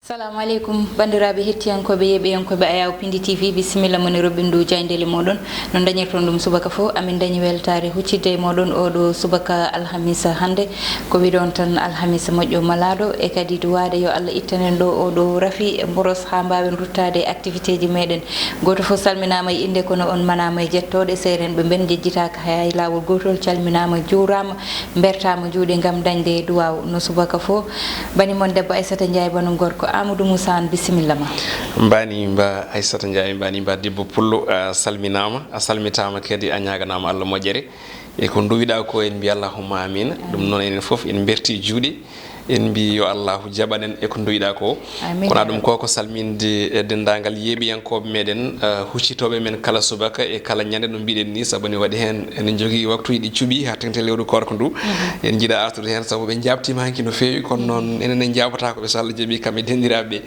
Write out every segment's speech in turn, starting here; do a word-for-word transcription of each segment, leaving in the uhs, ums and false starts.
Assalamu aleykum, banndiraaɓe hettiyankooɓe, yeeɓiyankooɓe Ayaw Pindi T V, bisimilla mon e roɓɓindu jaayndeele mooɗon. No dañirton ɗum subaka fof, amin dañi weltaare huccitde e mooɗon oo ɗoo subaka alhamisa hannde. Ko wiɗon tan, alhamisa moƴƴo malaaɗo, e kadi duwaade yo Allah ittanen ɗoo oo ɗoo rafi mboros haa mbaawen ruttaade e activité ji meeɗen. Gooto fof salminaama e innde, kono on manaama e jettooɗe. Seerenɓe ɓen njejjitaaka hay laawol gootol, calminaama, juuraama, mbertaama juuɗe ngam dañde duwaaw no subaka fof. Bani mon debbo Aissata Ndiaye, banum gorko Amadou Moussa Anne, bisimilla ma. Mbani mba Aissata Ndiaye, mbani mba debbo pullo, a salminaama, a salmitaama kadi, a ñaaganaama Allah moƴƴere. E ko nduwiɗaa ko, en mbiya allahumma amin. Ɗum noon, enen fof en mberti juuɗe, en mbi yo Allahu jaɓan en e ko nduwiɗaa ko. Amin. Kono ya ɗum Rabbi. Ko ko salminde e denndaangal yeeɓiyankooɓe meɗen, eh, huccitooɓe men kala subaka e kala ñande, no mbiɗen ni, sabu ne waɗi heen ene njogii waktuuji ɗi cuɓi haa teŋti lewru koorka ndu. Mhm. En njiɗa artude heen sabu ɓe njaabtiima hanki no feewi, kono noon enen en njaabotaako ɓe, so Allah jaɓi, kamɓe denndiraaɓe.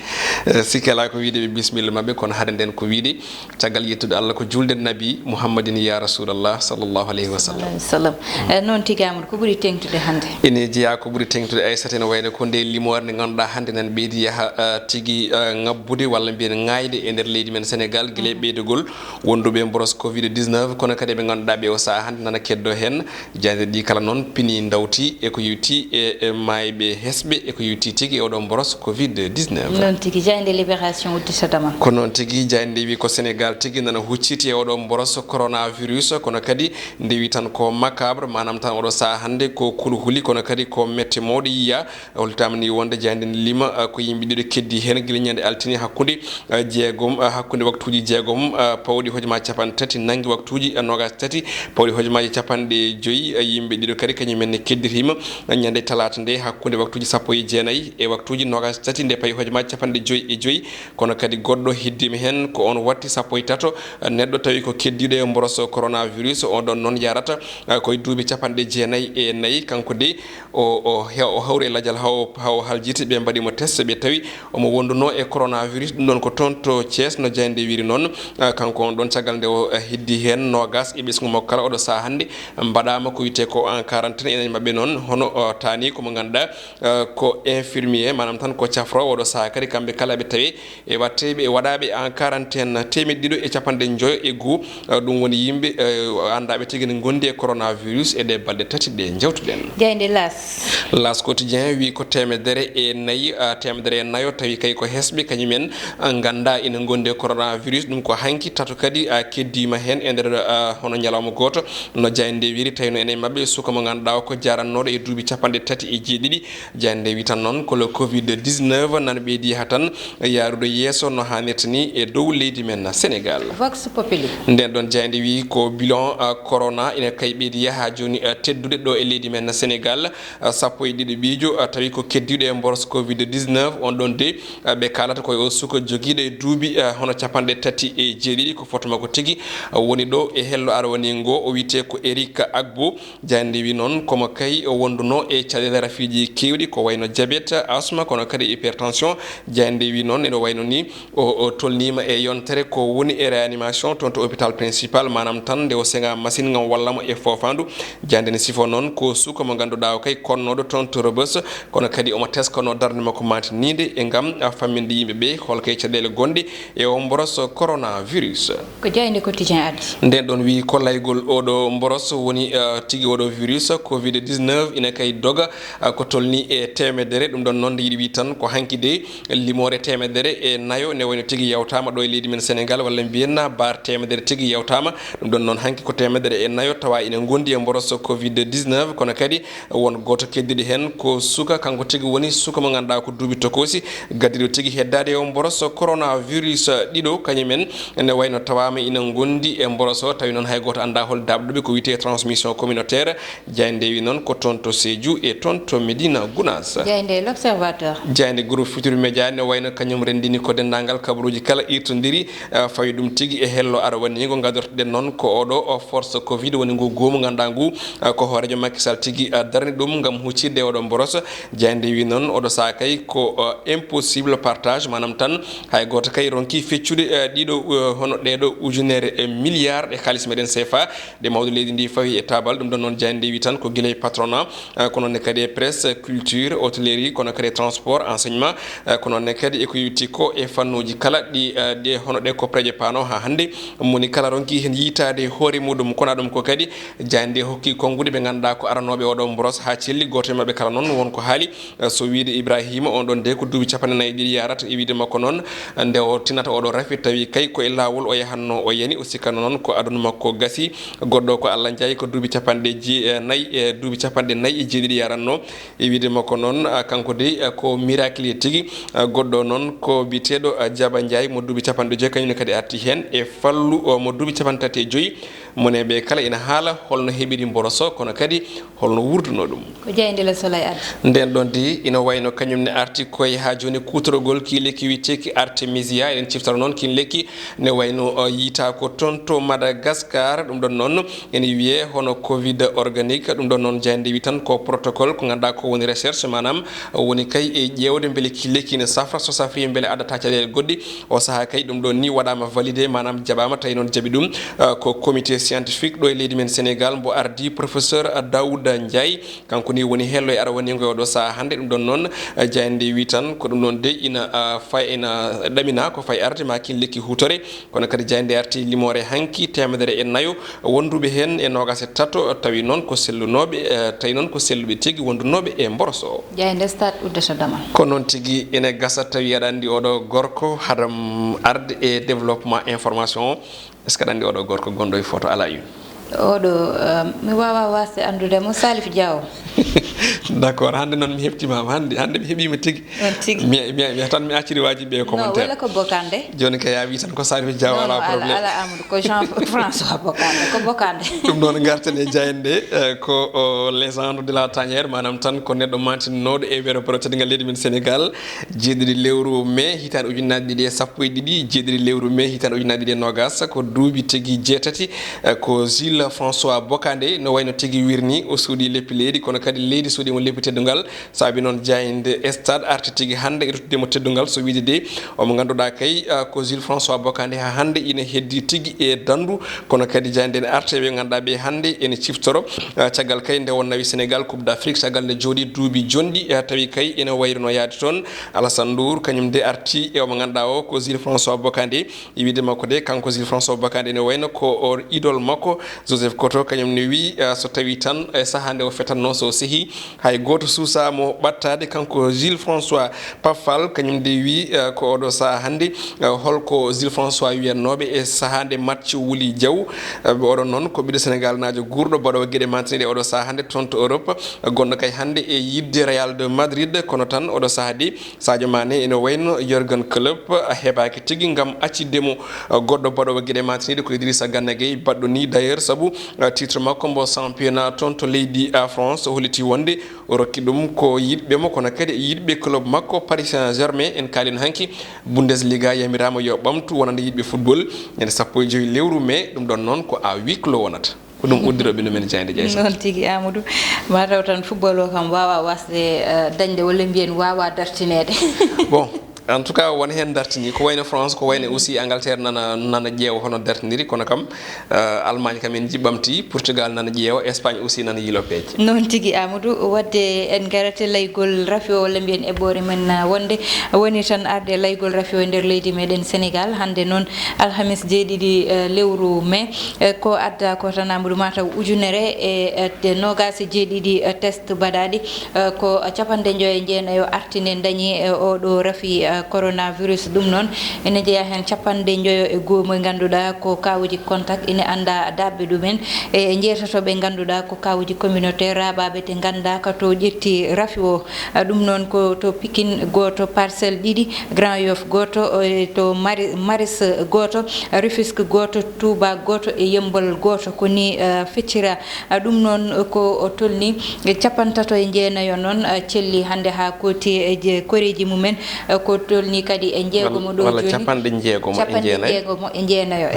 Eh, sikke alaa ko wiide ɓe bisimilla maɓɓe, kono hade nden ko wiide, caggal yettude Allah, ko juulde Nabi Muhammadin ya Rasulallah sallallahu alayhi wa sallam. Alayhi salam. Eh, noon tigi, Amadou, ko ɓuri teeŋtude hannde? Ene jeyaa ko ɓuri teeŋtude, Aissata, ene wayno ko nde limoore nde ngannduɗaa hannde nan ɓeydi yaha, eh, tigi, eh, ŋabbude walla mbiyen ŋaayde e nder leydi men Sénégal, gila e ɓeydugol wonduɓe mboros covid dix-neuf, kono kadi ɓe ngannduɗaa ɓe o sahaa hannde nana keddo heen. Jaaynde ɗi kala noon pini ndawti e ko yowti e, e maayɓe hesɓe e ko yowti tigi e oɗo mboros covid dix-neuf. Noon tigi, jaaynde Libération udditata ma. Ko noon tigi, jaaynde wi ko Sénégal tigi nana hucciti e oɗo mboros coronavirus, kono kadi nde wi tan ko macabre, maanaam tan oɗo sahaa hannde ko kulhuli, kono kadi ko mette mawɗe yiya. Holtaama ni wonde jaaynde ne lima, ah, ko yimɓe ɗiɗo keddi heen gila ñande altine hakkunde, ah, jeegom, ah, hakkunde waktuuji jeegom, ah, pawɗi hojomaaji capanɗe tati, nanngi waktuuji, ah, noogaas tati, pawɗi hojomaaji capanɗe joyi, ah, yimɓe ɗiɗo kadi kañum en ne kedditiima, ah, ñande talaata nde hakkunde waktuuji sappo e jeenayi e waktuuji noogaas tati, nde pawi hojomaaji capanɗe joyi e joyi. Kono kadi goɗɗo heddiima heen, ko oon watti sappo e tato, ah, neɗɗo tawi ko keddiiɗo e mboros coronavirus. On ɗon noon yarata, ah, ko e duuɓi capanɗe jeenayi e nayi, kanko de, O, o he-, o hawri e lajal haa o, haa o haljiti, ɓe mbaɗi mo test, ɓe tawi omo wonduno e coronavirus. Ɗum ɗon ko toon to Thiès, no jaaynde wiri noon. Ah, kanko on ɗon, caggal nde o, eh, heddi heen noogaas e ɓesngu makko kala, oɗo sahaa hannde mbaɗaama ko wiyetee ko en quarantaine. Enen maɓɓe noon, hono, oh, taani ko mo ngannduɗaa, eh, ko infirmier, maanaam tan ko cafroowo, oɗo sahaa kadi kamɓe kala ɓe tawi e waɗteeɓe, e waɗaaɓe en quarantaine teemeɗɗe ɗiɗo e capanɗe njoyo e goo, eh, ɗum woni yimɓe, eh, anndaaɓe tigi ne ngondi e coronavirus e ɗe balɗe tati ɗe njewtuɗen. Jaaynde L'As. L'As Quotidien wi ko teemedere e nayi, ah, teemedere e nayo tawi kay ko hesɓe kañum en, ah, nganndaa ina ngondi e coronavirus. Ɗum ko hanki tato kadi, ah, keddiima heen e nder, ah, hono ñalawma gooto. No jaaynde wiri, tawi no enen maɓɓe suka mo ngannduɗaa o ko jarannooɗo e duuɓi capanɗe tati e jeeɗiɗi. Jaaynde wi tan noon ko le covid dix-neuf nan ɓeydi yaha tan yaarude yeeso no haanirta ni e dow leydi men Sénégal. Vox Populi. Nden ɗon jaaynde wi ko bilan, ah, corona ina kay ɓeydi yaha jooni, ah, teddude ɗo e leydi men Sénégal, ah, sappo e ɗiɗo ɓiijo, ah, tawi ko keddiiɗo e mboros covid dix-neuf. On ɗon de, ah, ɓe kaalata ko e o suka jogiiɗo e duuɓi, ah, hono capanɗe tati e jeeɗiɗi, ko foto makko tigi, ah, woni ɗo e hello arwani ngo, o wiyetee ko Eric Agbo. Jaaynde wi noon, komo kay o wonduno e caɗeele rafiiji keewɗi, ko wayno diabète, asma, kono kadi hypertension. Jaaynde wi noon, ene wayno ni o, o tolniima e yontere, ko woni e réanimation toon to hôpital principal, maanaam tan nde o seŋaa machine ngam walla mo e foofaandu. Jaaynde ne sifo noon ko suka mo ngannduɗaa o kay konnooɗo toon to Rebeuss, kono kadi omo teskano darnde makko maantiniinde e ngam famminde yimɓe ɓe hol kay caɗeele gonɗe e o mboros coronavirus. Ko jaaynde Quotidien addi. Nden ɗon wi ko laygol oɗo mboros woni, eh, tigi oɗo virus covid dix-neuf ina kay doga, eh, ko tolni e teemedere. Ɗum ɗon noon nde yiɗi wi tan ko hanki de limoore teemedere e nayo nde wayno tigi yawtaama ɗo e leydi men Sénégal, walla mbiyen na bar teemedere tigi yawtaama. Ɗum ɗon noon hanki ko teemedere e nayo tawa ina ngondi e mboros covid dix-neuf, kono kadi won gooto keddiiɗo heen ko suka, kanko tigi woni suka mo ngannduɗaa ko duuɓi tokoosi, gaddiiɗo tigi heddaade e o mboros coronavirus. Ɗiɗo kañum en ene wayno tawaama ina ngondi e mboros o, tawi noon hay gooto anndaa hol daabɗuɓe, ko wiyetee transmission communautaire. Jaaynde wi noon ko toon to Sédhiou e toon to Médina Gounass. Jaaynde L'Observateur. Jaaynde Groupe Futurs Médias ne wayno kañum renndini ko denndaangal kabaruuji kala irtondiri, ah, fawi ɗum tigi e hello arwaniigo. Ngadortoɗen noon ko oɗo, o force covid woni ngu goomu ngannduɗaa ngu, ah, ko hooreejo Macky Sall tigi, ah, darani ɗum ngam huccitde oɗo mboros. Jaaynde wi noon, oɗo sahaa kay ko, eh, impossible partage, maanaam tan hay gooto kay ronki feccude, eh, ɗiɗo, eh, hono ɗeɗo ujunere, eh, milliard ɗe kaalis meɗen sefa ɗe mawɗo leydi ndi fawi e taabal. Ɗum ɗon noon, jaaynde wi tan ko gila e patronat, eh, ko noon ne kadi e presse, culture, hôtellerie, kono kadi e transport, enseignement, eh, ko noon ne kadi e ko yowiti ko e fannuuji kala ɗi, eh, ɗe hono ɗe ko preje paano haa hannde. Moni kala ronki heen yiytaade hoore muɗum, kono ɗum ko kadi jaaynde hokki konnguɗi ɓe ngannduɗaa ko aranooɓe oɗo mboros haa celli. Gooto e maɓɓe kala noon won ko haali, eh, so wiyde Ibrahima, on ɗon de ko duuɓi capanɗe nayi e ɗiɗi yarata. E wiyde makko noon, nde o tinata oɗo rafi, tawi kay ko e laawol o yahanno, o yani, o sikkanno noon ko aduna makko gasi. Goɗɗo ko Allah Njaay, ko duuɓi capanɗe je-, eh, nayi, eh, duuɓi capanɗe nayi e jeeɗiɗi yaranno. E wiyde makko noon, ah, kanko dey, ah, ko miracle tigi. Ah, goɗɗo noon ko biyeteeɗo, ah, Jaba Njaay mo duuɓi capanɗe joyi, kañum ne kadi arti heen e Fallu, oh, mo duuɓi capanɗe tati e joyi. Mone ɓe kala ina haala holno heɓiri mboroso, kono kadi holno wurduno ɗum. Ko jaaynde Le Soleil addi. Nden ɗon di ina wayno kañum ne arti koye haa jooni kuutorogol kii lekki wiyeteeki Artemisia. Eɗen ciftoro noon kii lekki ne wayno, uh, yiytaa ko toon to Madagascar. Ɗum ɗon noon ene wiyee hono covid organique. Ɗum ɗon noon jaaynde wi tan ko protocole, ko ngannduɗaa ko woni recherche, maanaam woni kay e ƴeewde mbele kii lekki ne safra, so safri mbele addata caɗeele goɗɗi. O sahaa kay ɗum ɗon ni waɗaama validé, maanaam jaɓaama, tawi noon jaɓi ɗum, uh, ko comité scientifique ɗo e leydi men Sénégal, mbo ardi professeur Daouda Ndiaye. Kanko ni woni hello e arwaniigo e oɗo sahaa hannde. Ɗum ɗon noon, uh, jaaynde wi tan ko ɗum ɗon de ina, uh, fay, ina ɗamina ko fay arde ma kii lekki huutore. Kono kadi jaaynde arti limoore hanki teemedere e nayo wonduɓe heen e noogas e tato, tawi noon ko sellunooɓe, eh, tawi noon ko selluɓe tigi wondunooɓe e mboroso o. Jaaynde Stade uddata damal. Ko noon tigi ene gasa, tawi aɗa anndi oɗo gorko haɗam arde e développement information o. Est-ce que aɗa anndi oɗo gorko gonɗo e photo à la une? Oɗo, eh, mi waawaa waasde anndude mo, Salif Diaw. D'accord, hannde noon mi heɓtimaama, hannde, hannde mi heɓiima tigi. Noon tigi. Mi, mi, mi, tan mi acciri waajiɓe e commentaire. Non, walla ko Bokande? Jooni kay, a wi tan ko Salif Diaw, non, alaa non, problème. Alaa, alaa, Amadou, ko Jean François Bokande, ko Bokande. Ɗum noon, ngarten e jaaynde, eh, ko, o, légende de la tanière, maanaam tan ko neɗɗo mantinnooɗo e weeyo boro teddungal leydi men Sénégal, jeeɗiɗi lewru mai, hitaande ujunnaji ɗiɗi e sappo e ɗiɗi, jeeɗiɗi lewru mai, hitaande ujunnaji ɗiɗi e noogas, ko duuɓi tigi jeetati, eh, ko Jules François Bokande, no wayno tigi wirni, o suuɗi leppi leydi, kono kadi leydi suuɗi mo leppi teddungal. Saabi noon jaaynde Stade arti tigi hannde e ruttude mo teddungal, so wiyde de omo ngannduɗaa kay, ah, ko Jules François Bokande haa hannde ina heddi tigi e danndu, kono kadi jaaynde ene arta e ɓe ngannduɗaa ɓe hannde ene ciftoro, ah, caggal kay nde o nawi Sénégal Coupe d'Afrique, caggal nde jooɗi duuɓi jonɗi, ah, tawi kay ene wayruno yaade toon. Alassane Ndour kañum de arti e omo ngannduɗaa o ko Jules François Bokande. E wiyde makko de, kanko Jules François Bokande ene wayno ko o idole makko, Joseph Koto, kañum ne wiyi, eh, so tawi tan e sahaa nde o fetatnoo, so o sehii, hay gooto suusaa mo ɓadtaade. Kanko Jules François Pape Fall, kañum de wiyi, eh, ko oɗo sahaa hannde, eh, holko Jules François wiyatnooɓe e sahaa nde match wuli jaw. Eh, oɗon noon ko ɓiɗɗo Sénégal naajo guurɗo baɗoowo geɗe mantiniiɗe oɗo sahaa hannde toon to Europe, eh, gonɗo kay hannde e yiɗde Real de Madrid, kono tan oɗo sahaa de Sadio Mané ene wayno Jurgen Klopp heɓaaki tigi ngam accitde mo, uh, goɗɗo baɗoowo geɗe mantiniiɗe ko Idrissa Gana Gueye baɗɗo ni d'ailleurs, sabu, uh, titre makko mbo championnat toon to leydi, uh, France, o holliti wonde o rokki ɗum ko yiɗɓe mo, kono kadi e yiɗɓe club makko Paris Saint-Germain. En kaalino hanki Bundesliga yamiraama yo ɓamtu wonande yiɗɓe football ñande sappo e joyi lewru mai, ɗum ɗon noon ko à huis clos wonata. Ko ɗum uddiroɓe no men jaaynde ƴaysa. Noon tigi, Amadou. Mataw tan football o kam waawa wasde, eh, dañde, walla mbiyen waawa dartineede. Bon, en tout cas, won heen dartini. Ko wayno France, ko wayno aussi Angleterre nana, nana ƴeewa hono dartiniri, kono kam, eh, Allemagne kam en jiɓɓamti, Portugal nana ƴeewa, Espagne aussi nana yilo peeje. Noon tigi, Amadou. Wadde en ngarate laygol rafi o, walla mbiyen eɓɓoore men, eh, wonde woni tan arde laygol rafi o e nder leydi meɗen Sénégal. Hannde noon, alhamis jeeɗiɗi, eh, lewru mai, eh, ko adda ko tan Amadou, mataw ujunere e, eh, noogas e jeeɗiɗi, eh, test baɗaaɗi, eh, ko capanɗe njoyo e jeenayo arti nde dañi, eh, oɗo rafi, eh, coronavirus. Ɗum noon ene jeyaa heen capanɗe njoyo e goo mo ngannduɗaa ko kawuji contact, ene annda daɓɓe ɗumen, e jeetatoɓe ngannduɗaa ko kawuji communautaire, raaɓaaɓe te nganndaaka to ƴetti rafi o. Ah, ɗum noon ko to Pikine gooto, Parcelles ɗiɗi, Grand Yoff gooto, eh, to Mari-, Maris gooto, Rufisque gooto, Touba gooto e Yembol gooto. Ko ni, eh, feccira. Ah, ɗum noon ko o tolni e capantato e jeenayo noon, eh, celli hannde haa kooti e je-, koreeji mumen, eh, ko tolni kadi e jeegomo ɗo jooni. Capanɗe jeegomo e jeenayo.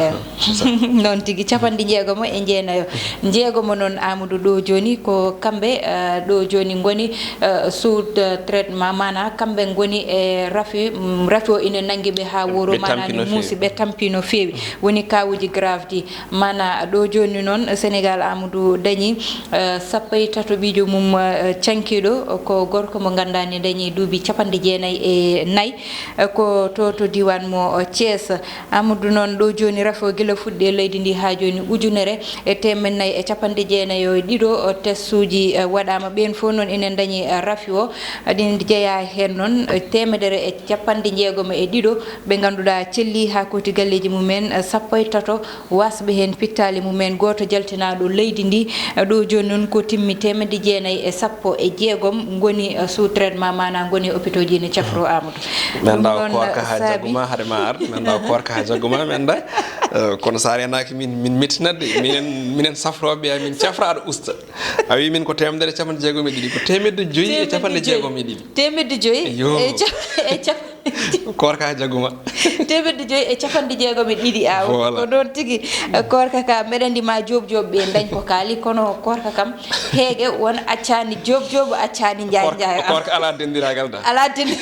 Noon tigi, capanɗe jeegomo e jeenayo. Jeegomo noon, Amadou, ɗo jooni ko kamɓe, eh, ɗo jooni ngoni, eh, sous, eh, traitement, maanaa kamɓe ngoni e rafi, mm, rafi o ina nanngi ɓe haa wuro, maanaa ne muusi, ɓe tampi no feewi. Woni kaawuji grave ɗi. Maanaa ɗo jooni noon, Senegaal, Amadou, dañi, eh, sappo e tato ɓiijo mum, eh, cankiiɗo, ko gorko mo ngannduɗaa ne dañi duuɓi capanɗe jeenayi e nayi, eh, ko to, to diiwaan mo, eh, Thiès. Amadou, noon ɗo jooni rafi o gila fuɗɗi e leydi ndi haa jooni ujunere e teemedde nayi e capanɗe jeenayi e ɗiɗo, eh, testuuji, eh, waɗaama. Ɓeen fof noon ina dañi, eh, rafi o. Ɗin jeyaa heen noon, eh, teemedere e capanɗe jeegomo e ɗiɗo ɓe ngannduɗaa celli haa kooti galleeji mumen, eh, sappo e tato. Waasɓe heen pittaali mumen, gooto jaltinaaɗo leydi ndi, ɗo jooni noon ko timmi teemedde jeenayi e sappo e jeegom ngoni, eh, sous traitement, maanaa ngoni e opitooji ene cafroo, Amadou. Mi anndaa o koorka haa jaggu ma, hade ma ar, mi anndaa o koorka haa jaggu ma, mi anndaa. Eh, kono so a reenaaki min, min mettinat de, minen, minen safrooɓe, min cafra aɗa usta. A wii min ko teemedere e capanɗe jeegom e ɗiɗi, ko teemedde joyi e capanɗe jeegom e ɗiɗi. Teemedde joyi e cap-, e cap- Koorka jaggu ma. Teemedde joyi e capanɗe jeegom e ɗiɗi, awo. Voilà. Ko noon tigi. Koorka ka, mbeɗa anndi ma joob joob ɓe dañ ko kaali, kono koorka kam, heege won accaani joob joob, accaani njaay njaay. Koorka alaa denndiraagal da. Alaa denndi-,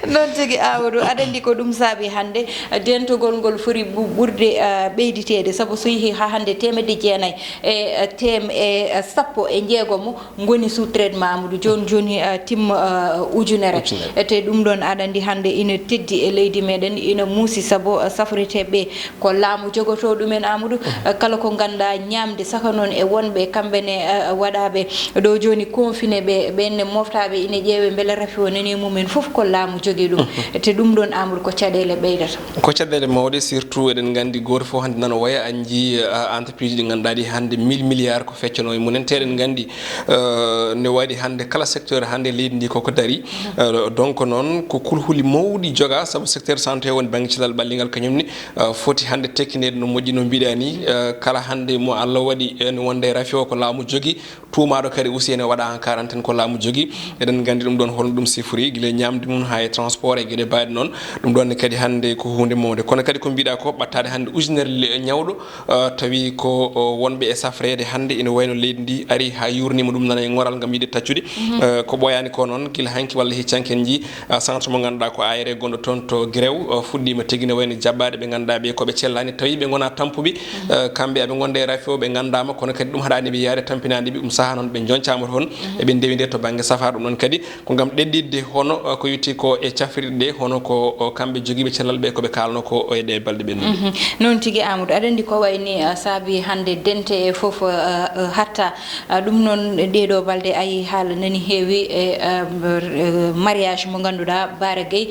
noon tigi, Amadou, aɗa anndi ko ɗum saabi hannde, dentogol ngol foti ɓu-, ɓurde, eh, ɓeyditeede, sabu so yehi haa hannde teemedde jeenayi e, eh, teem-, e, eh, sappo e jeegomo, ngoni sous traitement, Amadou. Jooni jooni, eh, timma, eh, ujunere. Ujunere. E te ɗum ɗoon, aɗa anndi hannde ina teddi e leydi meɗen, ina muusi sabu, eh, safreteeɓe ko laamu jogotoo ɗumen, Amadou. Eh, kala ko ngannduɗaa ñaamde, saka noon e wonɓe kamɓe ne, eh, waɗaaɓe ɗo jooni confiné ɓe, ɓeen ne moftaaɓe ina ƴeewe mbele rafi o nani e mumen fof ko laamu jogii ɗum. E te ɗum ɗoon, Amadou, ko caɗeele ɓeydata. Ko caɗeele mawɗe, surtout eɗen nganndi gooto fof hannde nana waya a njii, eh, entreprise ɗi ngannduɗaa ɗi hannde mille milliards ko feccanoo e mumen. Te eɗen nganndi, eh, ne waɗi hannde kala secteur hannde leydi ndi koko darii. Eh, donc noon ko kulhuli mawɗi jogaa, sabu secteur santé woni bannge cellal ɓallingal kañum ne, eh, foti hannde tekkineede no moƴƴi no mbiɗa ni. Eh, kala hannde mo Allah waɗi ene wonde e rafi o ko laamu jogii, tuumaaɗo kadi aussi ene waɗa en quarantaine ko laamu jogii. Eɗen nganndi ɗum ɗoon holno ɗum sifori, gila e ñaamde mum haa e transport e geɗe baɗe noon. Ɗum ɗoon ne kadi hannde ko huunde mawnde. Kono kadi ko mbiɗa ko ɓattaade hannde ujunere le-, ñawɗo, eh, tawi ko, o, wonɓe e safreede hannde ina wayno leydi ndi ari haa yuurnima ɗum nana e ŋoral ngam yiɗde taccude. Mhm. Eh, ko ɓooyaani ko noon gila hanki walla hecci hanki en njii, eh, centre mo ngannduɗaa ko aéré gonɗo toon to Guéréo, eh, fuɗɗiima tigi ne wayno jaɓɓaaɗe ɓe ngannduɗaa ɓe ko ɓe cellaani tawi ɓe ngonaa tampuɓe. Mhm. Eh, kamɓe aɓe ngonde e rafi o ɓe nganndaama kono kadi ɗum haɗaani ɓe yaade tampinaani ɓe ɗum sahaa noon ɓe njoncaama toon. Mhm. Eɓe ndewi nde to bannge safaara ɗum noon kadi. Ko ngam ɗeɗɗitde hono, eh, ko yowiti ko e cafrirɗe ɗe, hono ko, o, kamɓe jogiiɓe cellal ɓe, ko ɓe kaalno ko e ɗe balɗe ɓennuɗe. Mhm. Noon tigi, Amadou, aɗa anndi ko wayni, eh, saabi hannde dente e fof, eh, eh, hatta, eh, ɗum noon ɗeɗo balɗe a yii haala nani heewi e, eh, eh, mariage mo ngannduɗaa Bara Gueye,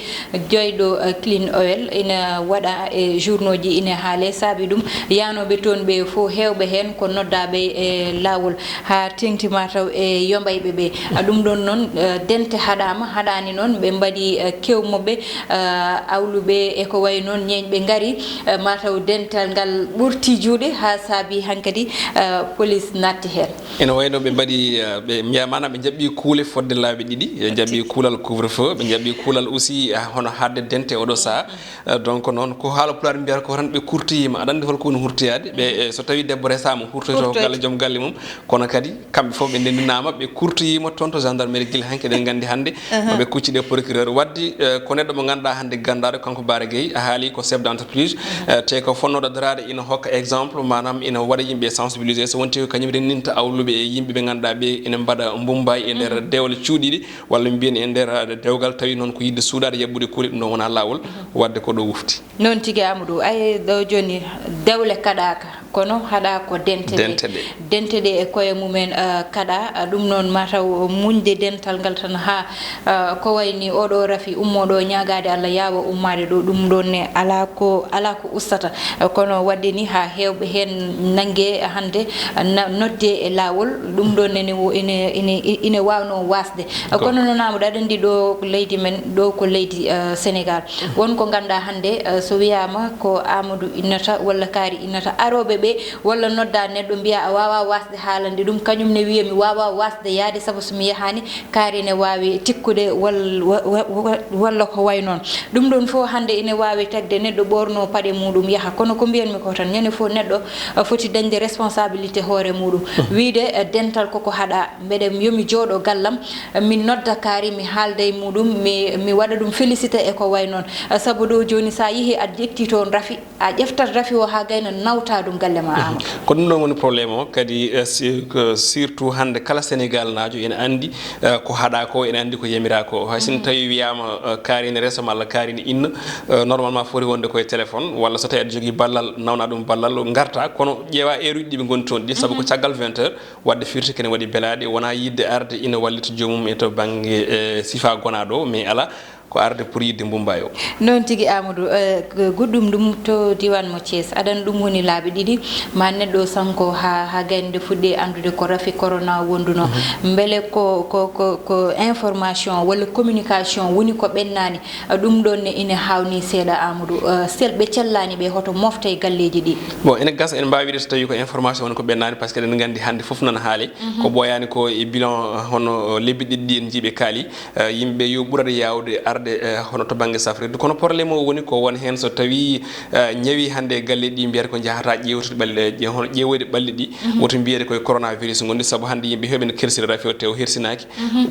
joyɗo, eh, Clean Oil, ina waɗa e journaux ji, ina haale saabi ɗum. Yaanooɓe toon ɓe fof, heewɓe heen ko noddaaɓe e laawol. Haa teeŋti mataw e yombayɓe ɓe. A, ɗum ɗoon noon, eh, dente haɗaama, haɗaani noon, ɓe mbaɗi, eh, kew maɓɓe, eh, awluɓe e ko wayi noon, ñeeñɓe ngari, eh, mataw dental ngal ɓurti juuɗe haa saabi hankadi, eh, police naatti heen. Ene wayno ɓe mbaɗi, eh, ɓe mbiya maanaam ɓe njaɓɓi kuule fodde laabi ɗiɗi, ɓe njaɓɓi kuulal couvre-feu, ɓe njaɓɓi kuulal aussi, eh, hono haɗde dente oɗo sahaa. Eh, donc noon ko haala pulaar mbiyata ko tan ɓe kurtoyiima. Aɗa anndi holko woni hurtoyaade? Ɓe, eh, so tawii debbo resaama, hurtoyto ko galle joom galle mum. Kono kadi kamɓe fof ɓe ndendinaama, ɓe kurtoyiima toon to gendarmerie gila hanki eɗen nganndi hannde. Aha. Maɓe kuccide e procureur. Waɗde, eh, ko neɗɗo mo ngannduɗaa hannde ganndaɗo kanko Bara Gueye, a haali ko chef d'entreprise, eh, te ko fonnooɗo daraade ina hokka exemple, maanaam ina waɗa yimɓe sensibiliser. So wonti ko kañum renninta awluɓe e yimɓe ɓe ngannduɗaa ɓe ina mbaɗa mbummbaay e nder dewle cuuɗiiɗe. Walla mbiyen e nder, eh, dewgal, tawi noon ko yiɗde suuɗaade yaɓɓude kuule, ɗum ɗoon wonaa laawol, waɗde ko ɗo wofti. Noon tigi, Amadou, ay ɗo jooni dewle kaɗaaka, kono haɗaa ko dente ɗe. Dente ɗe. Dente ɗe e koye mumen, eh, kaɗaa, eh, ɗum noon mataw muñde dental ngal tan haa, eh, ko wayni oɗo rafi ummooɗo ñaagaade Allah yaawa ummaade ɗo, ɗum ɗoon ne alaa ko, alaa ko ustata. Kono waɗde ni haa heewɓe heen nannge hannde na-, nodde e laawol, ɗum ɗoon ene wo-, ene, ene, ene waawnoo waasde. Ko. Kono noon Amadou, aɗa anndi ɗo leydi men, ɗo ko leydi, eh, Senegaal. Won ko ngannduɗaa hannde, eh, so wiyaama ko Amadou innata walla Kaari innata, arooɓe ɓe, walla nodda neɗɗo mbiya a wawa wasde haalande ɗum, kañum ne wiya mi wawa wasde yaade sabu so mi yahani kaari ne wawi tikkude wal-, wa-, wa-, wa-, walla ko way noon. Ɗum ɗon fof hannde ene wawi tagde neɗɗo ɓorno paɗe muɗum yaha, kono ko mbiyanmi ko tan ñande fof neɗɗo, eh, foti dañde responsabilité hoore muɗum. Wiide, eh, dental koko haɗa, mbeɗa yomi jooɗo gallam, eh, mi nodda kaari, mi haalda e muɗum, mi, mi waɗa ɗum félicité e ko way noon. Eh, sabu ɗo joni sa yeehi a ƴetti toon rafi, a ƴeftat rafi o haa gayna nawta ɗum galle ma. Ama. Ko ɗum ɗon woni problème o kadi, eh, si-, ko surtout hannde kala Sénégal naajo ene anndi, eh, ko haɗa ko, ene anndi ko yamira ko. Hay sinno tawi wiyama, eh, kaari ne resa malla kaari ne inna, eh, normalement foti wonde koye téléphone walla so tawi aɗa jogii ballal, nawna ɗum ballal, ngarta, kono ƴeewa heure uji ɗi ɓe ngoni toon ɗi, sabu ko caggal vingt heures, wadde firti kene waɗi belaɗe, wona yidde arde ina wallita joomum e to bannge, eh, sifa gonaɗo o, mais ala, ko arde pour yidde Mumbai o. Noon tigi, Amadou, eh, ko goɗɗum ɗum to diwan mo Thiès. Aɗan ɗum woni laabi ɗiɗi, ma neɗɗo sanko ha, ha gaynde fuɗɗi anndude ko rafi corona wonduno. Mbele ko, ko, ko, ko information walla communication woni ko ɓennani? Ɗum ɗon ne ina hawni seeɗa, Amadou. Eh, sel ɓe cellani ɓe hoto mofte e galleji ɗi. Bon, ene gasa en mbawi wiide so tawi ko information woni ko ɓennani, parce que eɗen nganndi hannde fof nana haali. Ko ɓooyani ko e bilan, eh, hono, eh, lebbi ɗiɗi ɗi en njiiɓe kaali. Eh, yimɓe yo ɓurata yaawde arde, eh, hono to bannge safrirde. Kono problème o woni ko won heen so tawi, eh, ñawi hannde e galle ɗi mbiyata ko njahata ƴeewtude ɓalli, eh, ƴe-, hono ƴeewoyde ɓalli ɗi. Woto mbiyede koye coronavirus ngondi, sabu hannde yimɓe heewɓe ne kersira rafi o, te o hersinaki.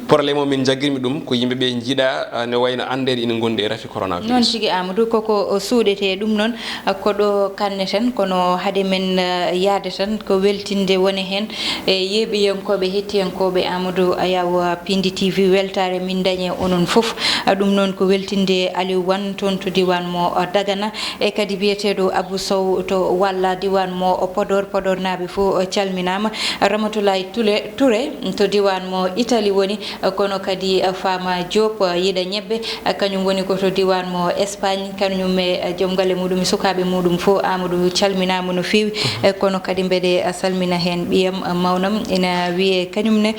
Problème o min jaggirmi ɗum ko yimɓe ɓe njiɗa, eh, ne wayno anndeede ina ngondi e rafi coronavirus. Noon tigi, Amadou, koko suuɗete ɗum noon, eh, ko ɗo kanneten, kono hade men, eh, yaade tan ko weltinde wone heen e yeeɓiyankooɓe, hettiyankooɓe Amadou Ayaw Pindi T V weltaare min dañe onon fof. Ɗum noon ko weltinde Aliou Wan toon to diwan mo Dagana, e kadi biyeteeɗo Abou Sow to Walla diwan mo Podor. Podor naaɓe fof calminaama. Ramatoulaye Toulé, Touré to diwan mo Italie woni, kono kadi Fama Diop, Yiɗa Ñebbe, kañum woni ko to diwan mo Espagne, kañum e joom galle muɗum e sukaaɓe muɗum fof. Amadou calminaama no feewi, eh, kono kadi mbeɗe, eh, salmina heen ɓiyam, eh, mawnam, ina wiyee kañum ne,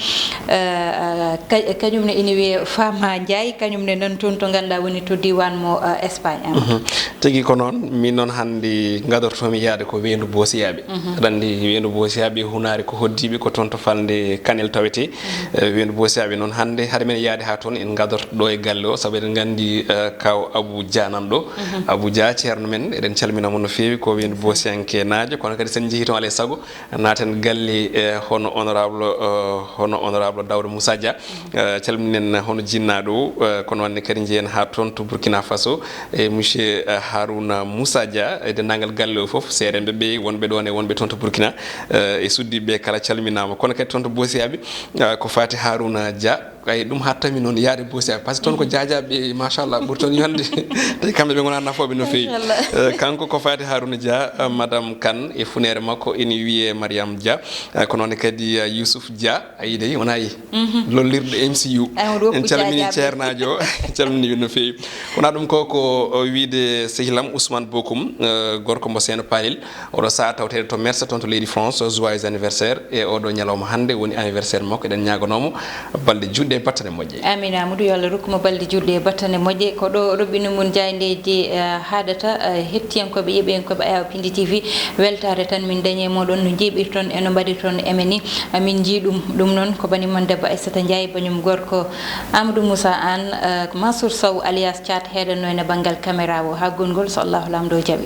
eh, eh, ka-, kañum ne ina wiyee Fama Ndiaye, kañum ne nan toon to ngannduɗaa woni to diwan mo, eh, Espagne. Amadou. Tigi ko noon, min noon hannde ngadortoomi yaade ko Weendu Boosiyaaɓe. Aɗa anndi Weendu Boosiyaaɓe hunaare ko hoddiiɓe ko toon to falnde Kanel tawetee. Eh, Weendu Boosiyaaɓe noon hannde hade men yaade haa toon en ngadorto ɗo e galle o, sabu eɗen nganndi, eh, kaw Abou Dia nan ɗo. Abou Dia, ceerno men, eɗen calmina mo no feewi, ko Weendu Boosiyanke naajo, kono kadi sen njehii toon alay sago naaten galle, eh, hono honorable, eh, hono honorable Daouda Moussa Dia. Eh, calminen hono jinnaaɗo o, eh, kono wanne kadi njehen haa toon to Burkina Faso, e monsieur, eh, Harouna Moussa Dia, e denndaangal galle o fof, seerenɓe ɓe, wonɓe ɗoon e wonɓe toon to Burkina, eh, e suddiiɓe ɓe kala calminaama. Kono kadi toon to Boosiyaaɓe, eh, ko faati Harouna Dia, ay ɗum hattami noon yaade Boosiyaaɓe, par ce que toon ko jaajaaɓe, machallah, ɓuri toon yonde, tawi kamɓe ɓe ngonaa nafooɓe no feewi. Machallah. Eh, kanko ko faati Harouna Dia, eh, madame Kane e funeere makko ene wiyee Mariam Dia, eh, ko noon kadi, eh, Youssouf Dia, a yii dey, wonaa yii. Lollirde M C U. Amadou Woppu En calmini jaajaaɓe. Ceernaajo o, en calmini no feewi. Wonaa ɗum ko, ko, o, wiide sehilam Ousmane Bokum, eh, gorko mo Seeno Palel. Oɗo saha tawteede to Mersa, toon to leydi France, joyeux anniversaire. E oɗo ñalawma hannde woni anniversaire makko, eɗen ñaaganoomo balɗe juɗɗe e battane moƴƴe. Amin Amadou, yo Allah rokku mo balɗe juɗɗe e battane moƴƴe. Ko ɗo roɓɓinɗo mon jaayndeeji, eh, haaɗata, eh, hettiyankooɓe, yeeɓiyankooɓe Ayaw Pindi T V. Weltaare tan min dañi e mooɗon no njiiɓirton e no mbaɗirton e men ni. Amin njii ɗum, ɗum noon ko bani mon debbo Aissata Ndiaye, banyum gorko Amadou Moussa Anne, eh, Mansour Sow alias Thiat heeɗanno en e banngal caméra o. Haa gongol so Allahu Laamɗo jaɓi.